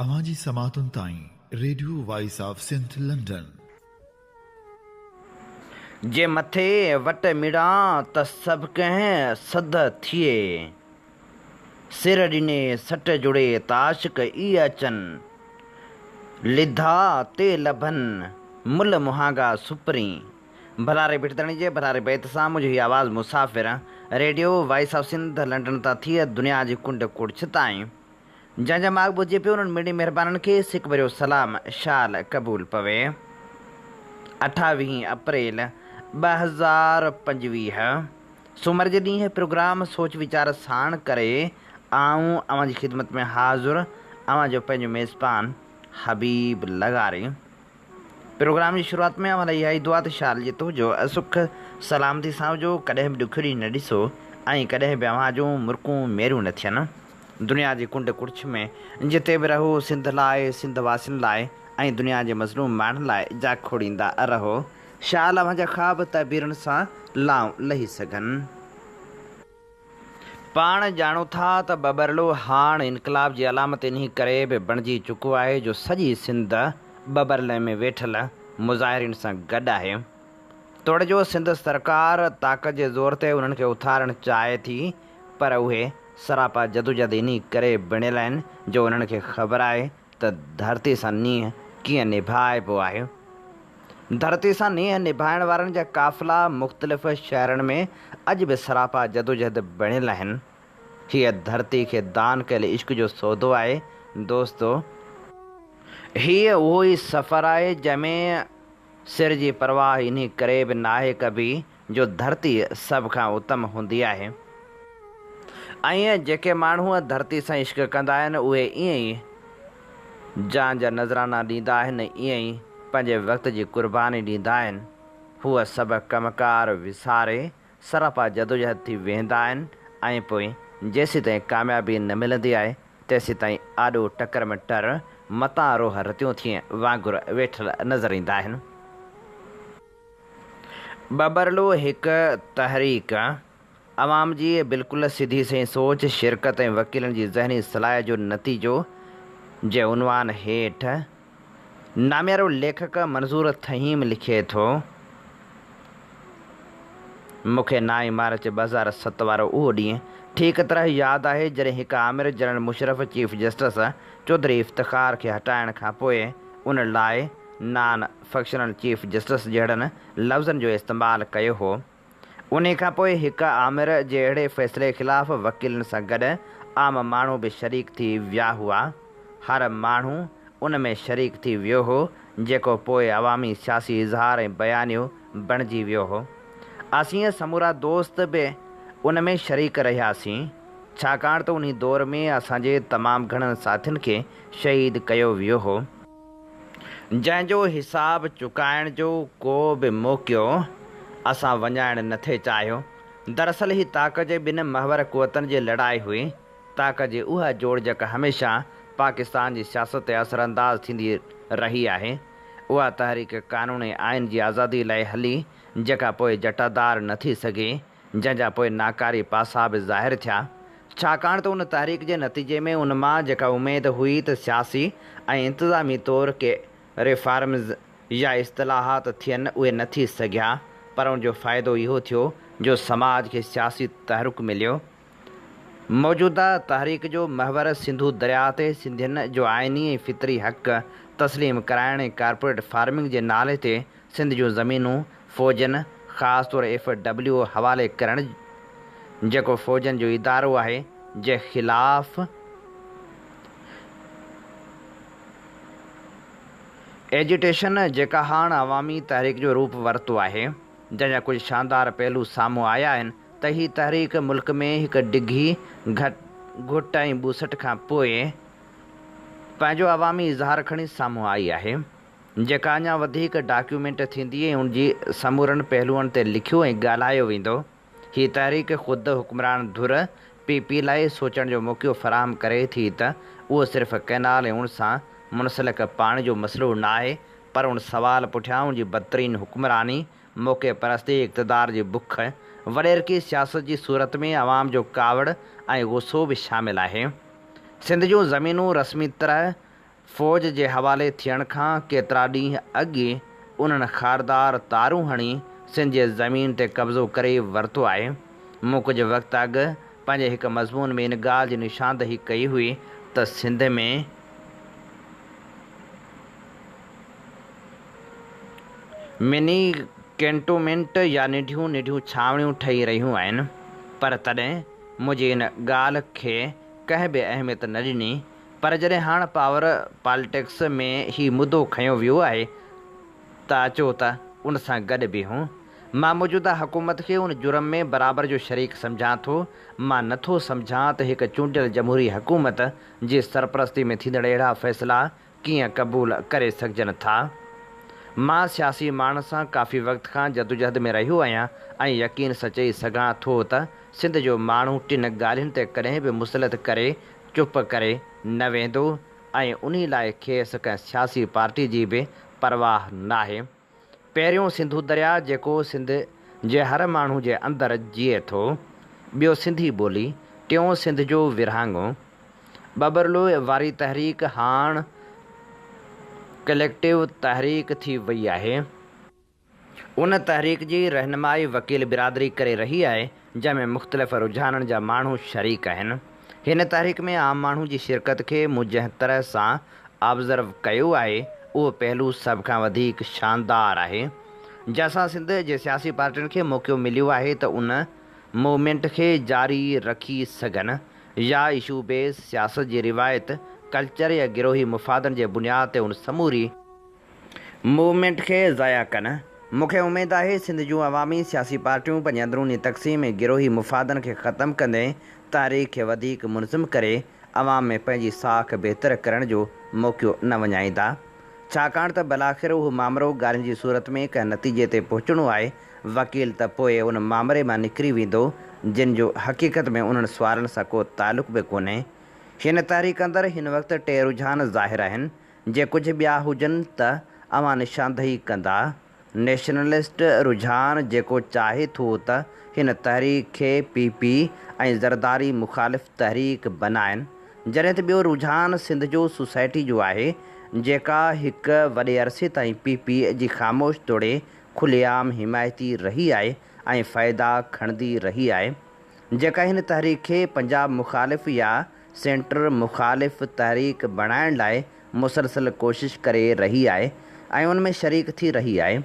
اوهان جي سماعتن تائين radio voice of Sindh London. جي مٿي وٽ مڙان ته سڀ ڪنهن سڌ ٿئي. سر ڏني سٽ جڙي ته عاشق ئي اچن. لڌا تي لڀن ملهه مهانگا سپرين. ڀلاري ڀٽ ڌڻي جي ڀلاري بيت سان منهنجو هي آواز مسافر radio voice of Sindh London تان ٿي دنيا جي ڪنڊ ڪڙڇ تائين. جنهن جا ماڳ ٻڌجي پيو انهن مڙني مهربانن کي سڪ ڀريو سلام شال قبول پوي. اٺاويهين اپريل 2025 سومر جي ڏينهن پروگرام سوچ ويچار ساڻ ڪري آئون اوهان جي خدمت ۾ حاضر اوهان جو پنهنجو ميزبان حبيب لغاري. پروگرام جي شروعات ۾ اوهان لاء اها ئي دعا ته شال جت هجو سک سلامتي سان هجو ڪڏهن به ڏکيو ڏينهن نه ڏسو ۽ ڪڏهن به اوهان جون مرڪون ميريون نه ٿين. دنيا جي ڪنڊ ڪڙڇ ۾ جتي به رهو سنڌ لاء سنڌ واسين لاء ۽ دنيا جي مظلوم ماڻهن لاء جاکوڙيندا رهو. شال اوهان جا خواب تعبيرن سان لائون لهي سگهن. پاڻ ڄاڻو ٿا ته ٻٻرلو هاڻ انقلاب جي علامت انهي ڪري به بڻجي چڪو آهي جو سڄي سنڌ ٻٻرلي ۾ ويٺل مظاهرين سان گڏ آهي. توڙي جو سنڌ سرڪار طاقت جي زور تي انهن کي اٿارڻ چاهي ٿي پر اهي سراپا جدوجهد انهي ڪري بڻيل آهن جو انهن کي خبر آهي ته ڌرتي سان نينهن ڪيئن نڀائبو آهي. ڌرتي سان نينهن نڀائڻ وارن جا قافلا مختلف شهرن ۾ اڄ به سراپا جدوجهد بڻيل آهن. هيء ڌرتي کي دان ڪيل عشق جو سودو آهي دوستو! هيء اهو ئي سفر آهي جنهن ۾ سر جي پرواهه انهي ڪري به ناهي ڪبي جو ڌرتي سڀ کان اتم هوندي آهي ۽ جيڪي ماڻهو ڌرتي سان عشق ڪندا آهن اهي ائين ئي جان جا نذرانا ڏيندا آهن ائين ئي پنهنجي وقت جي قرباني ڏيندا آهن. هو سڀ ڪم ڪار وساري سراپا جدوجهد ٿي ويهندا آهن ۽ پوء جيسيتائين ڪاميابي نه ملندي آهي تيسيتائين آڏو ٽڪر ۾ ٽر متان روهه رتيون ٿئين وانگر ويٺل نظر ايندا آهن. ٻٻرلو هڪ تحريڪ، عوام جي بلڪل سڌي سئين سوچ، شرڪت ۽ وڪيلن جي ذهني صلاحيت جو نتيجو جي عنوان هيٺ ناميارو ليکڪ منظور ٿهيم لکي ٿو، مون کي نائين مارچ 2007 وارو اهو ڏينهن ٺيڪ طرح ياد آهي جڏهن هڪ آمر general Musharraf chief justice Chaudhry Iftikhar کي هٽائڻ کانپوء ان لاء نان فنڪشنل چيف جسٽس جهڙن لفظن جو استعمال ڪيو هو. انهي کان پوء هڪ آمر جي اهڙي فيصلي خلاف وڪيلن سان گڏ عام ماڻهو به شريڪ ٿي ويا هئا. هر ماڻهو ان ۾ شريڪ ٿي ويو هو جيڪو پوء عوامي سياسي اظهار ۽ بيانيو بڻجي ويو هو. اسين سمورا دوست به ان ۾ شريڪ رهياسين. ڇاڪاڻ ته انهي دور ۾ اسان جي تمام گهڻن ساٿين کي شهيد ڪيو ويو هو. جنهن جو حساب چڪائڻ جو ڪو به موقعو اسان وڃائڻ نه ٿي چاهيو. دراصل هي طاقت جي ٻن محور قوتن جي لڙائي هئي. طاقت جي اها جوڙجڪ هميشه پاڪستان جي سياست تي اثرانداز ٿيندي رهي آهي. اها تحريڪ قانون ۽ آئين جي آزادي لاء هلي جيڪا پوء جٽادار نه ٿي سگهي. جنهن جا پوء ناڪاري پاسا به ظاهر ٿيا، ڇاڪاڻ ته ان تحريڪ جي نتيجي ۾ ان مان جيڪا اميد هئي ته سياسي ۽ انتظامي طور ڪي ريفارمز يا اصطلاحات ٿين اهي نه ٿي سگهيا پر ان جو فائدو اهو ٿيو جو سماج کي سياسي تحرڪ مليو. موجوده تحريڪ جو محور سنڌو درياء تي سنڌين جو آئيني ۽ فطري حق تسليم ڪرائڻ ۽ ڪارپوريٽ فارمنگ جي نالي تي سنڌ جون زمينون فوجن خاص طور ايف ڊبليو او حوالي ڪرڻ جيڪو فوجن جو ادارو آهي جي خلاف ايجيٽيشن جيڪا هاڻ عوامي تحريڪ جو روپ ورتو آهي جنهن جا ڪجهه شاندار پهلو سامهون آيا آهن ته هي تحريڪ ملڪ ۾ هڪ ڊگهي گهٽ ۽ ٻوسٽ کان پوء پنهنجو عوامي اظهار کڻي سامهون آئي آهي. جيڪا اڃا وڌيڪ ڊاڪيومينٽ ٿيندي ۽ ان جي سمورن پهلوئن تي لکيو ۽ ڳالهايو ويندو. هي تحريڪ خود حڪمران ڌر پي پي لاء سوچڻ جو موقعو فراهم ڪري ٿي ته اهو صرف ڪئنال ۽ ان سان منسلڪ پاڻي جو مسئلو ناهي پر ان سوال پٺيان ان جي بدترين حڪمراني، موقعي پرستي، اقتدار جي بک، وڏيرڪي سياست جي صورت ۾ عوام جو ڪاوڙ ۽ غصو به شامل آهي. سنڌ جون زمينون رسمي طرح فوج جي حوالي ٿيڻ کان ڪيترا ڏينهن اڳي انهن خاردار تارون هڻي سنڌ جي زمين تي قبضو ڪري ورتو آهي. مون ڪجهه وقت اڳ پنهنجي هڪ مضمون ۾ ان ڳالهه جي نشاندهي ڪئي هئي ته سنڌ ۾. مني ڪينٽومينٽ يا ننڍيون ننڍيون ڇانوڻيون ٺهي رهيون آهن، پر تڏهن منهنجي ان ڳالهه کي ڪنهن به اهميت نه ڏني، پر جڏهن هاڻ پاور پاليٽڪس ۾ هي مدو کنيو ويو آهي ته اچو ته ان سان گڏ بيهون. مان موجوده حڪومت کي ان جرم ۾ برابر جو شريڪ سمجهان ٿو. مان نه ٿو سمجهان ته هڪ چونڊيل جمهوري حڪومت جي سرپرستي ۾ ٿيندڙ اهڙا فيصلا ڪيئن قبول ڪري سگهجن ٿا؟ مان سياسي ماڻهن سان ڪافي وقت کان جدوجهد ۾ رهيو آهيان ۽ يقين سان چئي سگهان ٿو ته سنڌ جو ماڻهو ٽن ڳالهين تي ڪڏهن به مسلط ڪري چپ ڪري نه ويندو ۽ انهي لاء کيس ڪنهن سياسي پارٽي جي به پرواهه ناهي. پهريون سنڌو درياء جيڪو سنڌ جي هر ماڻهو جي اندر جيئي ٿو، ٻيو سنڌي ٻولي، ٽيون سنڌ جو ورهاڱو. ٻٻرلوء واري تحريڪ هاڻ ڪليڪٽو تحريڪ ٿي وئي آهي. ان تحريڪ جي رهنمائي وڪيل برادري ڪري رهي آهي، جنهن ۾ مختلف رجحانن جا ماڻهو شريڪ آهن. هن تحريڪ ۾ عام ماڻهو جي شرڪت کي مون جنهن طرح سان آبزرو ڪيو آهي، اهو پهلو سڀ کان وڌيڪ شاندار آهي. جنهن سان سنڌ جي سياسي پارٽين کي موقعو مليو آهي ته ان موومينٽ کي جاري رکي سگهن يا اشو بيس سياست جي روايت، ڪلچر يا گروهي مفادن جي بنياد تي ان سموري موومينٽ کي ضايع ڪن. مون کي اميد آهي سنڌ جون عوامي سياسي پارٽيون پنهنجي اندروني تقسيم ۽ گروهي مفادن کي ختم ڪندي تحريڪ کي وڌيڪ منظم ڪري عوام ۾ پنهنجي ساک بهتر ڪرڻ جو موقعو نه وڃائيندا. ڇاڪاڻ ته بالاخر اهو مامرو ڳالهين جي صورت ۾ ڪنهن نتيجي تي پهچڻو آهي، وڪيل ته پوء ان مامري مان نڪري ويندو جن جو حقيقت ۾ انهن سوالن سان ڪو تعلق به ڪونهي. هن تحريڪ اندر هن وقت ٽي رجحان ظاهر آهن. جي ڪجهه ٻيا هجن ته اوهان نشاندهي ڪندا. نيشنلسٽ رجحان جيڪو چاهي ٿو ته هن تحريڪ کي پي پي ۽ زرداري مخالف تحريڪ بنائن. جڏهن ته ٻيو رجحان سنڌ جو سوسائٽي جو آهي جيڪا هڪ وڏي عرصي تائين پي پي جي خاموش توڙي کلي عام حمايتي رهي آهي ۽ فائدا کڻندي رهي آهي. جيڪا هن تحريڪ کي پنجاب مخالف يا سينٽر مخالف تحريڪ بڻائڻ لاء مسلسل ڪوشش ڪري رهي آهي ۽ ان ۾ شريڪ ٿي رهي آهي،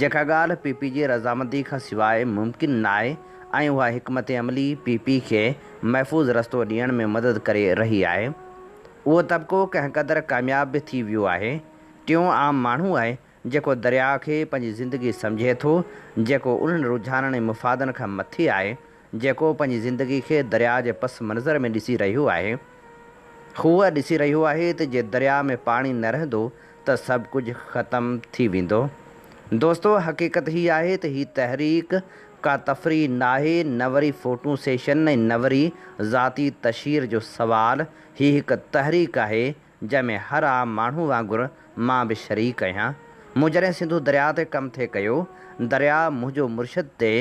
جيڪا ڳالهه پي پي جي رضامندي کان سواء ممڪن ناهي ۽ اها حڪمت عملي پي پي کي محفوظ رستو ڏيڻ ۾ مدد ڪري رهي آهي. اهو طبقو ڪنهن قدر ڪامياب به ٿي ويو آهي. ٽيون عام ماڻهو آهي، جيڪو درياء کي پنهنجي زندگي سمجهي ٿو، جيڪو انهن رجحانن ۽ مفادن کان مٿي آهي، جيڪو پنهنجي زندگي کي درياء جي پس منظر ۾ ڏسي رهيو آهي. هو ڏسي رهيو آهي ته جي درياء ۾ پاڻي نه رهندو ته سڀ ڪجهه ختم ٿي ويندو. دوستو حقيقت هي آهي ته هي تحريڪ ڪا تفريح ناهي نه وري فوٽو سيشن ۽ نه وري ذاتي تشهير جو سوال، هي هڪ تحريڪ آهي جنهن ۾ هر عام ماڻهو وانگر مان به شريڪ آهيان. مون جڏهن سنڌو درياء تي ڪم ٿي ڪيو، درياء منهنجو مرشد تي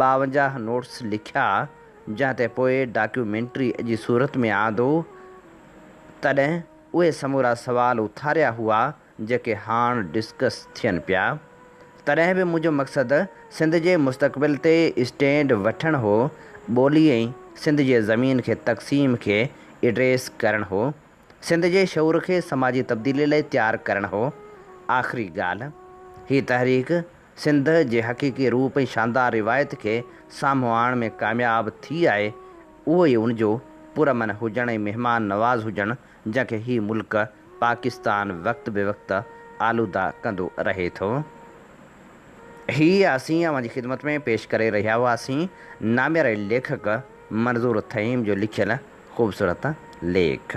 52 نوٽس لکيا، جنهن تي پوء ڊاڪيومينٽري جي صورت ۾ آندو، تڏهن اهي سمورا سوال اٿاريا هئا، جيڪي هاڻ ڊسڪس ٿين پيا. تڏهن به منهنجو مقصد سنڌ جي مستقبل تي اسٽينڊ وٺڻ هو، ٻولي ۽ سنڌ جي زمين کي تقسيم کي ايڊريس ڪرڻ هو. سنڌ جي شعور کي سماجي تبديلي لاء تيار ڪرڻ هو. آخري ڳالهه، هي تحريڪ سنڌ جي حقيقي روپ ۽ شاندار روايت کي سامهون آڻڻ ۾ ڪامياب ٿي آهي، اهو ئي ان جو پرامن هجڻ ۽ مهمان نواز هجڻ جنهن کي هي ملڪ پاڪستان وقت به وقت آلوده ڪندو رهي ٿو. هي اسين اوهان جي خدمت ۾ پيش ڪري رهيا هئاسين نامياري ليکڪ منظور ٿهيم جو لکيل خوبصورت ليک.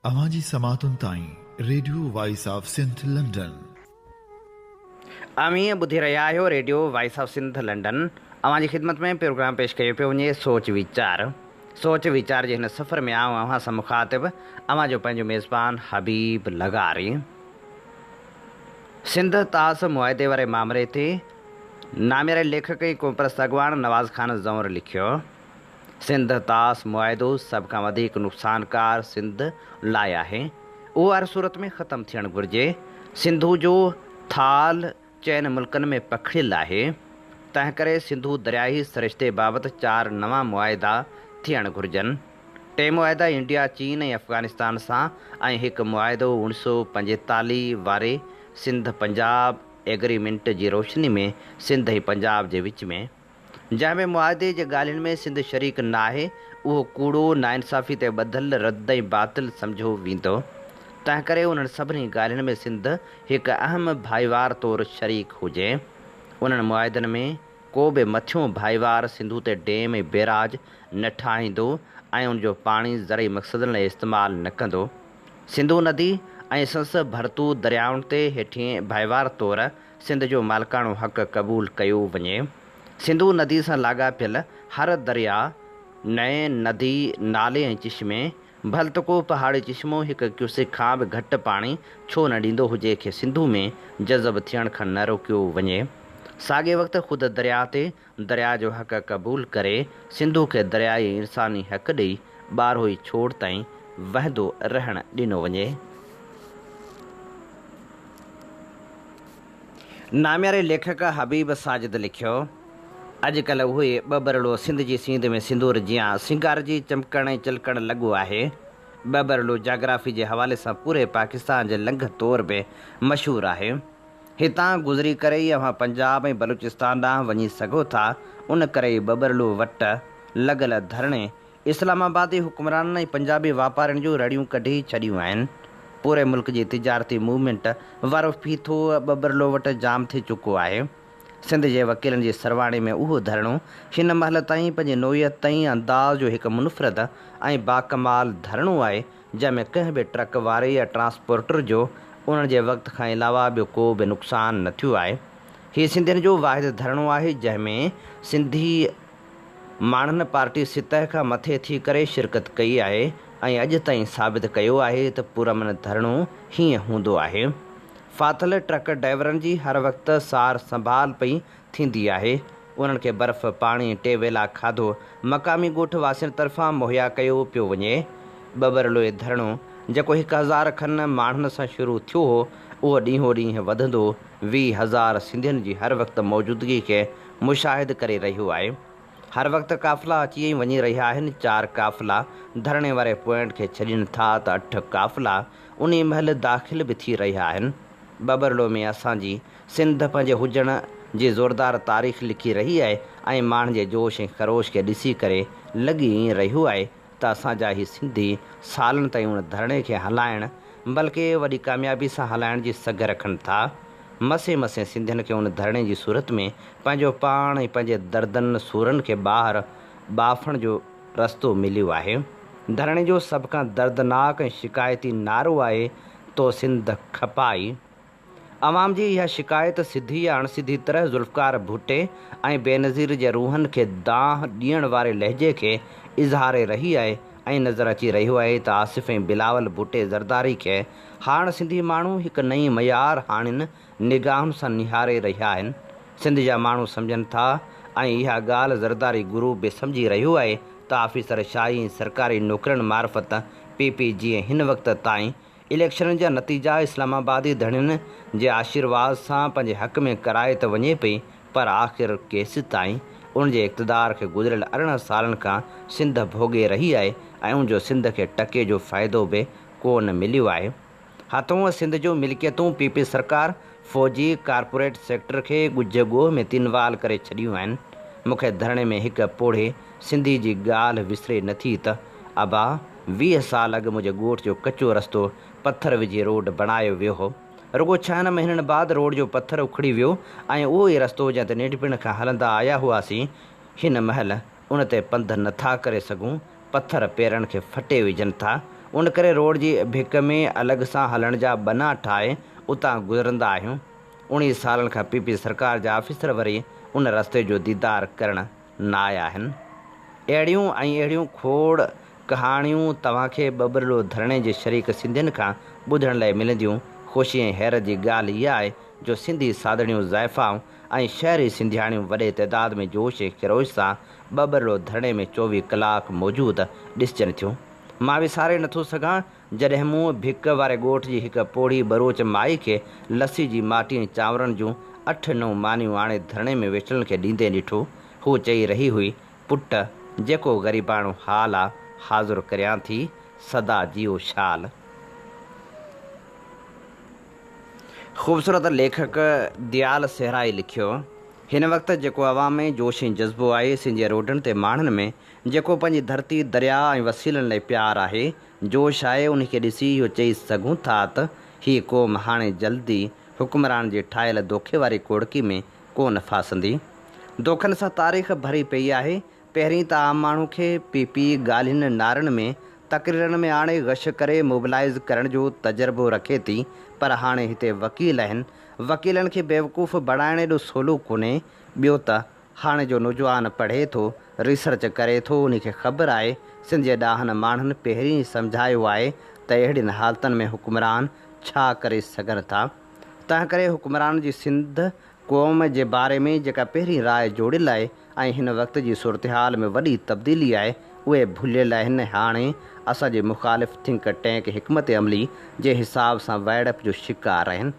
اوهان جي سماعتن تائين radio voice of Sindh London. اوهين ٻڌي رهيا آهيو radio voice of Sindh London. اوهان جي خدمت ۾ پروگرام پيش ڪيو پيو وڃي سوچ ويچار. سوچ ويچار جي هن سفر ۾ آئون اوهان سان مخاطب اوهان جو پنهنجو ميزبان حبيب لغاري. سنڌ طاس معاهدي واري مامري تي نامياري ليکڪ ۽ قومپرست اڳواڻ نواز خان زئونر لکيو، سنڌ طاس معاهدو سڀ کان وڌيڪ نقصانڪار سنڌ لاء آهي. اهو هر صورت ۾ ختم ٿيڻ گهرجي. سنڌو جو ٿال چئن ملڪن ۾ پکڙيل آهي. تنهنڪري سنڌو درياهي سرشتي بابت چار نوان معاهدا ٿيڻ گهرجن. ٽي معاهدا انڊيا، چين ۽ افغانستان سان ۽ هڪ معاهدو 1945 واري سنڌ پنجاب ايگريمينٽ جي روشني ۾ سنڌ ۽ پنجاب جي وچ ۾. جنهن ۾ معاهدي جي ڳالهين ۾ سنڌ شريڪ ناهي، اهو ڪوڙو، ناانصافي تي ٻڌل، رد ۽ باطل سمجهيو ويندو. تنهنڪري انهن سڀني ڳالهين ۾ سنڌ هڪ اهم ڀائيوار طور شريڪ هجي. انهن معاهدن ۾ ڪو به مٿيون ڀائيوار سنڌو تي ڊيم ۽ بيراج نه ٺاهيندو ۽ ان جو پاڻي زرعي مقصدن لاء استعمال نه ڪندو. سنڌو ندي ۽ سنس ڀرتو دريائن تي هيٺين ڀائيوار طور سنڌ جو مالڪاڻو حق قبول ڪيو وڃي. سنڌو ندي سان لاڳاپيل هر درياء، نئين، ندي، نالي ۽ چشمي، ڀل ته ڪو پهاڙي چشمو هڪ ڪيوسڪ کان به گهٽ پاڻي ڇو نه ڏيندو هجي کي سنڌو ۾ جذب ٿيڻ کان نه روڪيو وڃي. ساڳئي وقت خود درياء تي درياء جو حق قبول ڪري سنڌو کي دريائي ۽ انساني حق ڏئي ٻارهوئي ڇوڙ تائين وهندو رهڻ ڏنو وڃي. نامياري ليکڪ حبيب ساجد لکيو، اڄڪلهه اهوئي ٻٻرڙو سنڌ جي سينڌ ۾ سندور جيان سينگارجي چمڪڻ ۽ چلڪڻ لڳو آهي. ٻٻرڙو جاگرافي جي حوالي سان پوري پاڪستان جي لنگهه طور به مشهور آهي. هتان گذري ڪري ئي اوهان پنجاب ۽ بلوچستان ڏانهن وڃي سگهو ٿا، ان ڪري ئي ٻٻرڙو وٽ لڳل ڌرڻي اسلام آبادي حڪمرانن ۽ پنجابي واپارين جون رڙيون ڪڍي ڇڏيون آهن. پوري ملڪ جي تجارتي موومينٽ وارو ڦيٿو ٻٻرلو وٽ جام ٿي چڪو آهي. سنڌ جي وڪيلن جي سرواڻي ۾ اهو ڌرڻو هن مهل تائين پنهنجي نوعيت ۽ انداز جو هڪ منفرد ۽ باڪمال ڌرڻو آهي جنهن ۾ ڪنهن به ٽرڪ واري يا ٽرانسپورٽر جو انهن جي وقت کان علاوه ٻيو ڪو به نقصان نه ٿيو آهي. هي سنڌين جو واحد ڌرڻو آهي جنهن ۾ سنڌي ماڻهن پارٽي سطح کان مٿي ٿي ڪري شرڪت ڪئي آهي ۽ اڄ تائين ثابت ڪيو آهي ته پرامن ڌرڻو هيئن هوندو آهي. ڦاٿل ٽرڪ ڊرائيورن جي هر وقت سار سنڀال پئي ٿيندي آهي. انهن کي برف، پاڻي، ٽي ويلا کاڌو مقامي ڳوٺ واسين طرفان مهيا ڪيو پيو وڃي. ٻٻرلوئي ڌرڻو جيڪو 1000 کن ماڻهن سان شروع ٿيو هو اهو ڏينهون ڏينهن وڌندو 20,000 سنڌين جي هر وقت موجودگي کي مشاهد ڪري رهيو آهي. هر وقت قافلا اچي ۽ وڃي رهيا آهن، چار قافلا ڌرڻي واري پوائنٽ کي ڇڏين ٿا ته اٺ قافلا انهي مهل داخل به ٿي رهيا آهن. ٻٻرلو ۾ اسان جي سنڌ پنهنجي هجڻ جي زوردار تاريخ لکي رهي آهي ۽ ماڻهن جي جوش ۽ خروش کي ڏسي ڪري لڳي ائين رهيو آهي ته اسان جا هي سنڌي سالن تائين ان ڌرڻي کي هلائڻ بلڪه وڏي ڪاميابي سان هلائڻ جي سگهه رکن ٿا. مسين مسين سنڌين کي ان ڌرڻي جي صورت ۾ پنهنجو پاڻ ۽ پنهنجي دردن سورن کي ٻاهر ٻاڦڻ جو رستو مليو آهي. ڌرڻي جو سڀ کان دردناڪ ۽ شڪايتي نعرو آهي تو سنڌ کپائي. عوام جي اها شڪايت سڌي يا اڻ سڌي طرح ذوالفقار ڀٽي ۽ بينظير جي روحن کي دانهن ڏيڻ واري لهجي کي اظهاري رهي آهي ۽ نظر اچي رهيو آهي ته آصف ۽ بلاول ڀٽي زرداري کي هاڻ سنڌي ماڻهو هڪ نئين معيار هاڻين نگاهن سان نهاري رهيا آهن. سنڌ جا ماڻهو سمجهن ٿا ۽ اها ڳالهه زرداري گروپ به سمجهي رهيو آهي ته آفيسر شاهي ۽ سرڪاري نوڪرين معرفت پي پي جيئن هن وقت تائين اليڪشنن جا نتيجا اسلام آبادي ڌڻين جي آشيرواد سان پنهنجي حق ۾ ڪرائي ته وڃي پئي پر آخر ڪيسيتائين ان جي اقتدار کي گذريل 18 سالن کان سنڌ ڀوڳي رهي آهي ۽ ان جو سنڌ کي ٽڪي جو فائدو به ڪو نه مليو آهي. هٿون سنڌ جون ملڪيتون پي پي سرڪار فوجي ڪارپوريٽ سيڪٽر کي ڳجهه ڳوهه ۾ تين وال ڪري ڇڏيون آهن. مون کي ڌرڻي ۾ هڪ پوڙهي سنڌي جي ڳالهه وسري نه ٿي ته ابا 20 سال اڳ منهنجي ڳوٺ جو ڪچو رستو پٿر وجهي روڊ بڻايو ويو هو. رڳو ڇهن مهينن بعد روڊ جو پٿر اکڙي ويو ۽ اهو ئي رستو جنهن تي ننڍپڻ کان هلندا آيا هئاسين، هن مهل ان تي پنڌ نه ٿا ڪري سگهون، پٿر پيرن کي ڦٽي وجهن ٿا. ان ڪري روڊ جي ڀڪ ۾ الڳ سان هلڻ جا ٻنا ٺاهي اتان گذرندا آهيون. 19 سالن کان پي پي سرڪار جا آفيسر وري ان رستي جو ديدار ڪرڻ نه آيا آهن. اهڙيون ۽ اهڙيون کوڙ ڪهاڻيون توهان کي ٻٻرلو ڌرڻي جي شريڪ سنڌين کان ٻڌڻ لئه ملنديون. خوشي ۽ حيرت جي ڳالهه اها آهي جو سنڌي سادڙيون زائفائون ۽ شهري سنڌياڻيون وڏي تعداد ۾ جوش ۽ خروش سان ٻٻرلوء ڌرڻي ۾ 24 ڪلاڪ موجود ڏسجن ٿيون. مان وساري نٿو سگهان جڏهن مون ڀڪ واري ڳوٺ جي هڪ پوڙهي ٻروچ مائي کي لسي جي ماٽي ۽ چانورن جون اٺ نو مانيون آڻي ڌرڻي ۾ ويٺلن کي ڏيندي ڏٺو. هوء چئي رهي هئي، پٽ، جيڪو غريباڻو حال آ، حاضر ڪريان ٿي، سدا جيئو شال. خوبصورت ليکڪ ديال صحرائي لکيو، هن وقت جيڪو عوام ۾ جوش ۽ جذبو آهي، سنڌ جي روڊن تي ماڻهن ۾ جيڪو پنهنجي ڌرتي، درياء ۽ وسيلن لئي پيار آهي، جوش آهي، انهي کي ڏسي اهو چئي سگهون ٿا ته هيء قوم هاڻي جلدي حڪمرانن جي ٺاهيل دوکي واري ڪوڙڪي ۾ ڪونه ڦاسندي. دوکن سان تاريخ ڀري پئي آهي. پهرين ته عام ماڻهو کي پي پي ڳالهين نعرن ۾ تقريرن ۾ آڻي غش ڪري موبلائيز ڪرڻ جو تجربو رکي ٿي پر هاڻي هتي وڪيل آهن. وڪيلن کي بيوقوف بڻائڻ ايڏو سولو ڪونهي. ٻيو ته هاڻي جو نوجوان پڙهي ٿو، ريسرچ ڪري ٿو انهي کي خبر آهي سنڌ جي ڏاهن ماڻهن پهرين ئي سمجهايو آهي ته اهڙين حالتن ۾ حڪمران ڇا ڪري سگهن ٿا. تنهنڪري حڪمرانن جي سنڌ قوم جي باري ۾ جيڪا پهرين راء جوڙيل آهي ۽ هن وقت جي صورتحال ۾ وڏي تبديلي آهي اهي ڀليل آهن ۽ هاڻي اسان جي مخالف ٿنڪ ٽينڪ حڪمت عملي جي حساب سان وائڙپ جو شڪار آهن.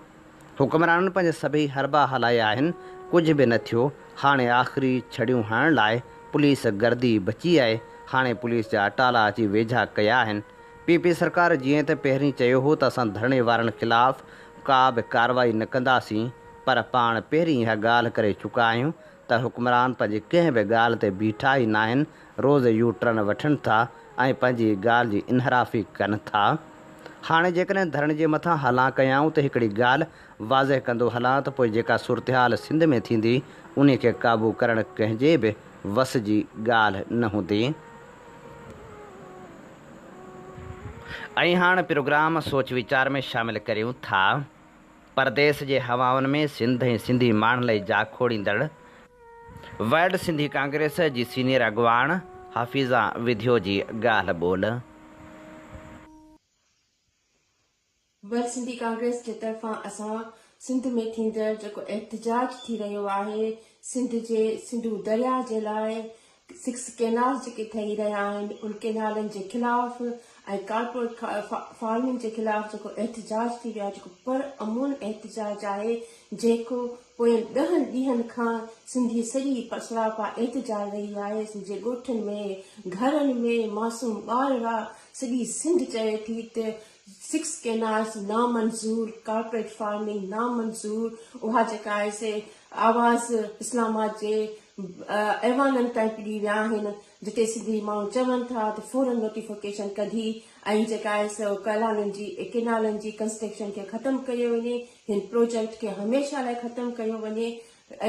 حڪمرانن پنهنجا سڀئي حربا هلايا آهن ڪجهه به نه ٿيو هاڻي آخري ڇڙيون هڻڻ لاء پوليس گردي بچي آهي هاڻي پوليس جا اٽالا اچي ويجها ڪيا آهن. پي پي سرڪار جيئن ته پهرين چيو هو ته اسان ڌرڻي وارن خلاف ڪا به ڪارروائي نه ڪنداسين پر پاڻ پهرين اها ڳالهه ڪري چڪا آهيون ته حڪمران پنهنجي ڪنهن به ڳالهه تي بيٺا ئي ناهن روز يو ٽرن وٺن ٿا ۽ پنهنجي ڳالهه جي انحرافي ڪن ٿا. هاڻي جيڪڏهن ڌرڻي جي مٿان هلان ڪيائون ته هڪڙي ڳالهه واضح ڪندو هلان ته پوء جيڪا صورتحال سنڌ ۾ ٿيندي انهي کي قابو ڪرڻ ڪنهن جي به وس جي ڳالهه نه هوندي. ۽ هاڻ پروگرام سوچ ويچار ۾ شامل ڪريون ٿا. پرديس جي هوائن ۾ سنڌ ۽ سنڌي ماڻهن لئي جاکوڙيندڙ ورلڊ سنڌي ڪانگريس جي سينيئر اڳواڻ حفيظه وڌيو جي ڳالهه ٻولهه. ورلڊ سنڌي ڪانگريس جي طرفان اسان سنڌ ۾ ٿيندڙ جيڪو احتجاج ٿي رهيو آهي سنڌ جي سنڌو درياء جي لاء سڪس ڪينالز جيڪي ٺهي رهيا آهن ان ڪينالن جي خلاف ۽ ڪارپوريٽ فارمنگ جي خلاف جيڪو احتجاج ٿي رهيو آهي جيڪو پر امن احتجاج آهي جيڪو پوين ڏهن ڏينهن کان سنڌي سڄي سراپا احتجاج رهي آهي سنڌ جي ڳوٺن ۾ گهرن ۾ معصوم ٻارڙا سڄي سنڌ چوي ٿي ته سڪس ڪينالز نامنظور، ڪارپوريٽ فارمنگ نامنظور، اها جيڪا آهي سي آواز اسلام آباد جي ايوانن تائين پڄي ويا آهن جتي سنڌي ماڻهو چون ٿا ته فورن نوٽيفڪيشن ڪڍي ۽ جيڪا آهي سو ڪئلانن جي ڪينالن جي ڪنسٽرڪشن کي ختم ڪيو وڃي هن پروجيڪٽ کي هميشه لاء ختم ڪيو وڃي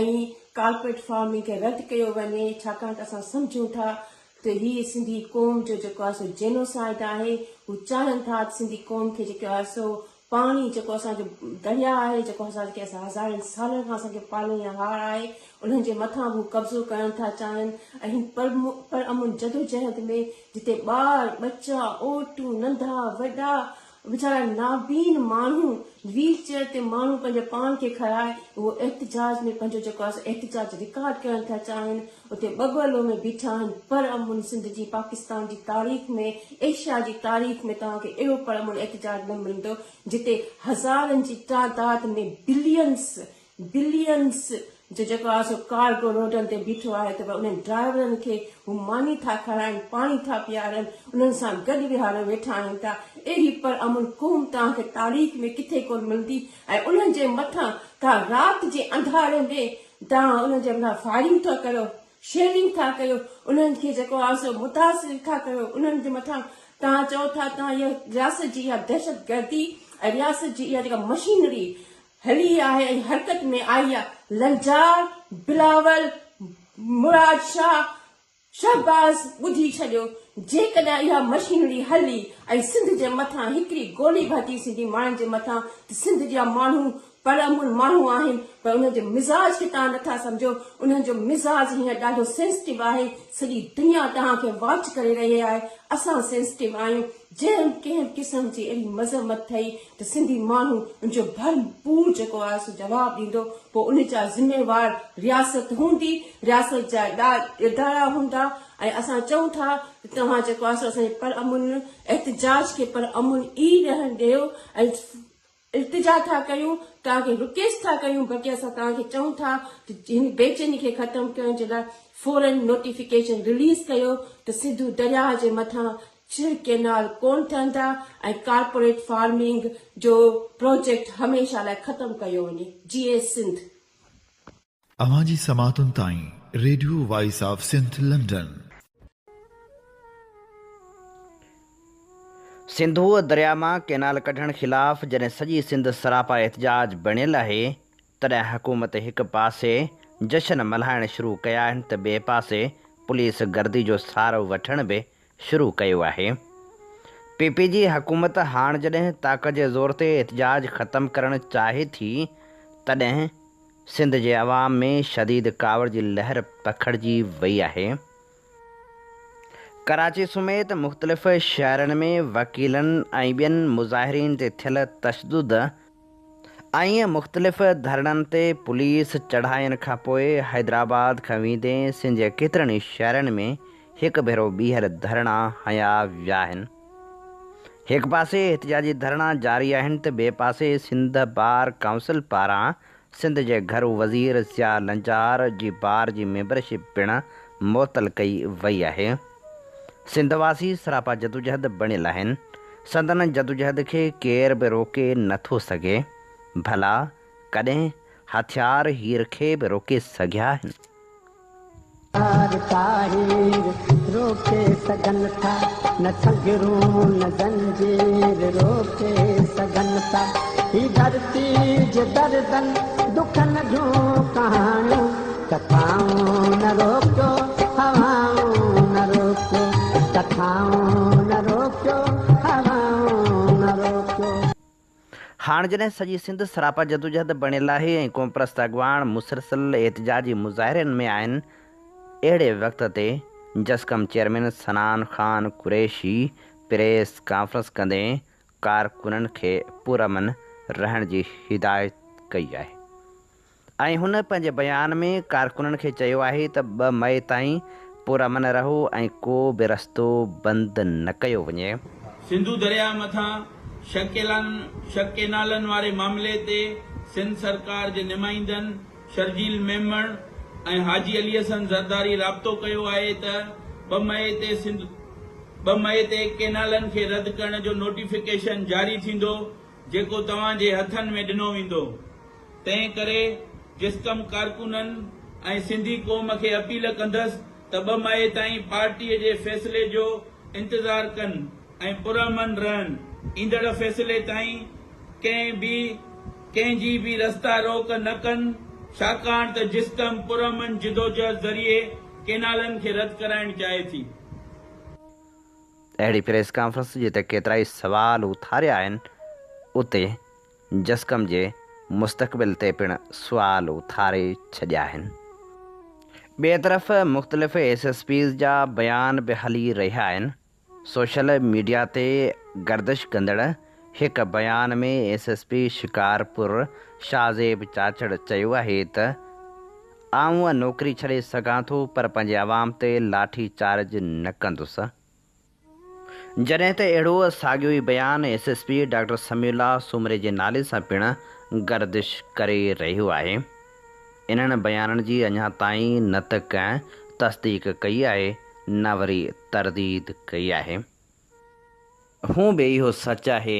۽ ڪارپوريٽ فارمنگ کي رد ڪيو وڃي ڇاڪاڻ ته اسان سمجهون ٿا ته هي سنڌي قوم جو جيڪو آهي سو جينوسائيڊ آهي، هو چاهين ٿا ته سنڌي قوم کي جيڪو آهي سو پاڻي جيڪو اسان جو درياء آهي جيڪو اسان کي هزارين سالن کان اسان کي پالڻهار آهي انهن جي مٿان به هو قبضو ڪرڻ ٿا چاهين ۽ هن پر امن جدوجهد ۾ جتي ٻار ٻچا عورتون ننڍا وڏا ويچارا نابين ماڻهو ويل چيئر تي ماڻهو پنهنجو پاڻ کي کڻائي اهو احتجاج ۾ پنهنجو جيڪو آهي سو احتجاج رڪارڊ ڪرڻ ٿا چاهين اتي ٻگهلو ۾ بيٺا آهن پر امن سنڌ جي پاڪستان جي تاريخ ۾ ايشيا جي تاريخ ۾ توهان کي اهڙو پر امن احتجاج نه ملندو جتي هزارن جي تعداد ۾ بلينس بلينز جو جيڪو آهي سو ڪارگو روڊن تي بيٺو آهي ته انهن ڊرائيورن کي هو ماني ٿا کارائن پاڻي ٿا پيارن انهن سان گڏ ويهاريو ويٺا آهن ته اهڙي پر امن قوم توهان کي تاريخ ۾ ڪٿي ڪونه ملندي ۽ انهن جي مٿان توهان رات جي انڌاري ۾ توهان انهن جي مٿان فائرنگ ٿا ڪريو شيلنگ ٿا ڪيو انهن کي جيڪو آهي سو متاثر ٿا ڪيو انهن جي مٿان توهان چئو ٿا توهان اها رياست جي اها دهشتگردي ۽ رياست جي اها جيڪا مشينري هلي آهي ۽ حرڪت ۾ آئي آ لنجار بلاول مراد شاهه شهباز ٻڌي ڇڏيو جيڪڏهن اها مشينري هلي ۽ سنڌ جي مٿان هڪڙي گولي به هٽي سنڌي ماڻهن جي مٿان ته سنڌ جا ماڻهو پر امن ماڻهو آهن پر انهن جي مزاج کي توهان نٿا سمجهو، انهن جو مزاج هينئر ڏاڍو سينسٽو آهي، سڄي دنيا توهان کي واچ ڪري رهي آهي، اسان سينسٽو آهيون، جنهن ڪنهن به قسم جي اهڙي مذمت ٿئي ته سنڌي ماڻهو ان جو ڀرپور جيڪو آهي سو جواب ڏيندو، پوء ان جا ذميوار رياست هوندي، رياست جا ادارا هوندا ۽ اسان چئون ٿا ته توهان جيڪو آهي سو اسان جي پر امن احتجاج کي پر امن ئي رهڻ ڏيو ۽ التجا ٿا ڪيون، توهان کي رڪيسٽ ٿا ڪيون بلڪه اسان توهان کي چئون ٿا ته هن بيچيني کي ختم ڪرڻ جي لاء فورن نوٽيفڪيشن رليز ڪيو ته سنڌو درياهه جي مٿان ڇهه ڪينال ڪونه ٺهندا ۽ ڪارپوريٽ فارمنگ جو پروجيڪٽ هميشه لاء ختم ڪيو وڃي. جيئي سنڌ. اوهان جي سماعتن تائين radio voice of Sindh London. سنڌوء درياء مان ڪئنال ڪڍڻ خلاف جڏهن سڄي سنڌ سراپا احتجاج بڻيل آهي، تڏهن حڪومت هڪ پاسي جشن ملهائڻ شروع ڪيا آهن ته ٻئي پاسي پوليس گردي جو سهارو وٺڻ به شروع ڪيو آهي. پي پي جي حڪومت هاڻ جڏهن طاقت جي زور تي احتجاج ختم ڪرڻ چاهي ٿي، تڏهن سنڌ جي عوام ۾ شديد ڪاوڙ جي لهر پکڙجي وئي آهي. ڪراچي سميت مختلف شهرن ۾ وڪيلن ۽ ٻين مظاهرين تي ٿيل تشدد ۽ مختلف ڌرڻن تي پوليس چڙهاين کانپوء حيدرآباد کان ويندي سنڌ جي ڪيترن ئي شهرن ۾ هڪ ڀيرو ٻيهر ڌرڻا هنيا ويا آهن. هڪ پاسي احتجاجي ڌرڻا جاري آهن ته ٻئي پاسي سنڌ بار ڪائونسل پاران سنڌ جي گهرو وزير ضياء لنجار جي بار جي ميمبرشپ پڻ معطل ڪئي وئي آهي. سنڌ واسي سراپا جدوجهد بڻيل آهن، سندن جدوجهد کي ڪير به روڪي نه ٿو سگهي، ڀلا ڪڏهن هٿيار هير کي به روڪي سگهيا آهن؟ تار طاهر روڪي سگهن ٿا، نه سنگهرون نه زنجير روڪي سگهن ٿا. هي ڌرتي جي دردن دکن جون ڪهاڻيون، ڪٿائون نه روڪيو هوائون نه روڪيو، ڪٿائون نه روڪيو هوائون نه روڪيو. هاڻ جڏهن سڄي سنڌ سراپا جدوجهد بڻيل آهي ۽ قومپرست اڳواڻ مسلسل احتجاجي مظاهرن ۾ آهن، اهڙي وقت تي جسقم chairman Sanan Khan Qureshi press conference ڪندي ڪارڪنن کي پرامن رهڻ جي هدايت ڪئي آهي. ۽ هن پنهنجي بيان ۾ ڪارڪنن کي چيو آهي ته 2 مئي تائين پرامن رهو ۽ ڪو به رستو بند نه ڪيو وڃي. سنڌو درياهه مٿان ڇهه ڪينالن واري معاملي تي سنڌ سرڪار جي نمائندن شرجيل ميمڻ ۽ حاجي علي حسن زرداري رابطو ڪيو آهي ته ٻه مئي تي سنڌ ٻه مئي تي ڪينالن کي رد ڪرڻ جو نوٽيفڪيشن جاري ٿيندو جيڪو توهان جي هٿن ۾ ڏنو ويندو. تنهن ڪري جسقم ڪارڪنن ۽ سنڌي قوم کي اپيل ڪندس ته 2 مئي تائين پارٽي جي فيصلي جو انتظار ڪن ۽ پرامن رهن، ايندڙ فيصلي تائين ڪنهن به ڪنهن جي به رستا روڪ نه ڪن، ڇاڪاڻ ته جسقم پرامن جدوجهد ذريعي ڪينالن کي رد ڪرائڻ چاهي ٿي. اهڙي پريس ڪانفرنس جتي ڪيترائي سوال اٿاريا آهن، اتي جسقم جي مستقبل تي پڻ سوال اٿاري ڇڏيا آهن. ٻئي طرف مختلف ايس ايس پيز جا بيان به هلي رهيا آهن. سوشل ميڊيا تي گردش ڪندڙ هڪ بيان ۾ S S P Shikarpur Shahzeb Chachar چيو آهي ته آئون نوڪري ڇڏي سگهان ٿو پر پنهنجي عوام تي لاٺي چارج نه ڪندس. جڏهن ته اهڙو ساڳيو ئي بيان S S P doctor Samiullah سومري جي نالي سان پڻ گردش ڪري رهيو آهي. انهن بيانن جي اڃا تائين نه ته ڪنهن تصديق ڪئي آهي نه وري ترديد ڪئي آهي. هونء به اهو سچ آهي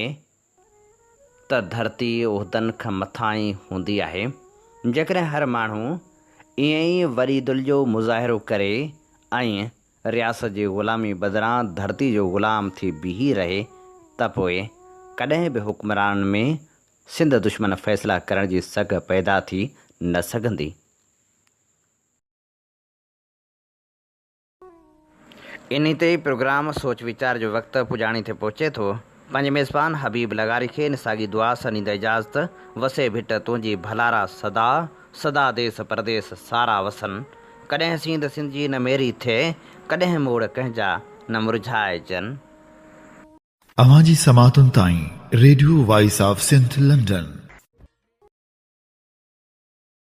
ته ڌرتي عهدن کان مٿانهين هوندي آهي. جيڪڏهن هر ماڻهو ائين ئي وڏي دل جو مظاهرو ڪري ۽ رياست جي غلامي بدران ڌرتي جو غلام ٿي بيهي رهي ته پوء ڪڏهن به حڪمرانن ۾ سنڌ دشمن فيصلا ڪرڻ جي سگهه پيدا ٿي نه سگهندي. انهي تي ئي پروگرام سوچ ويچار جو وقت پڄاڻي تي پهچي ٿو. پنهنجي ميزبان حبيب لغاري کي ان ساڳي دعا سان ڏيندا اجازت، وسي ڀٽ تنهنجي ڀلارا سدا، سدا ديس پرديس سارا وسن. ڪڏهن سينڌ سنڌ جي نه ميري ٿئي، ڪڏهن موڙ ڪنهن جا نه مرجهائجن. اوهان جي سماعتن تائين radio voice of Sindh London.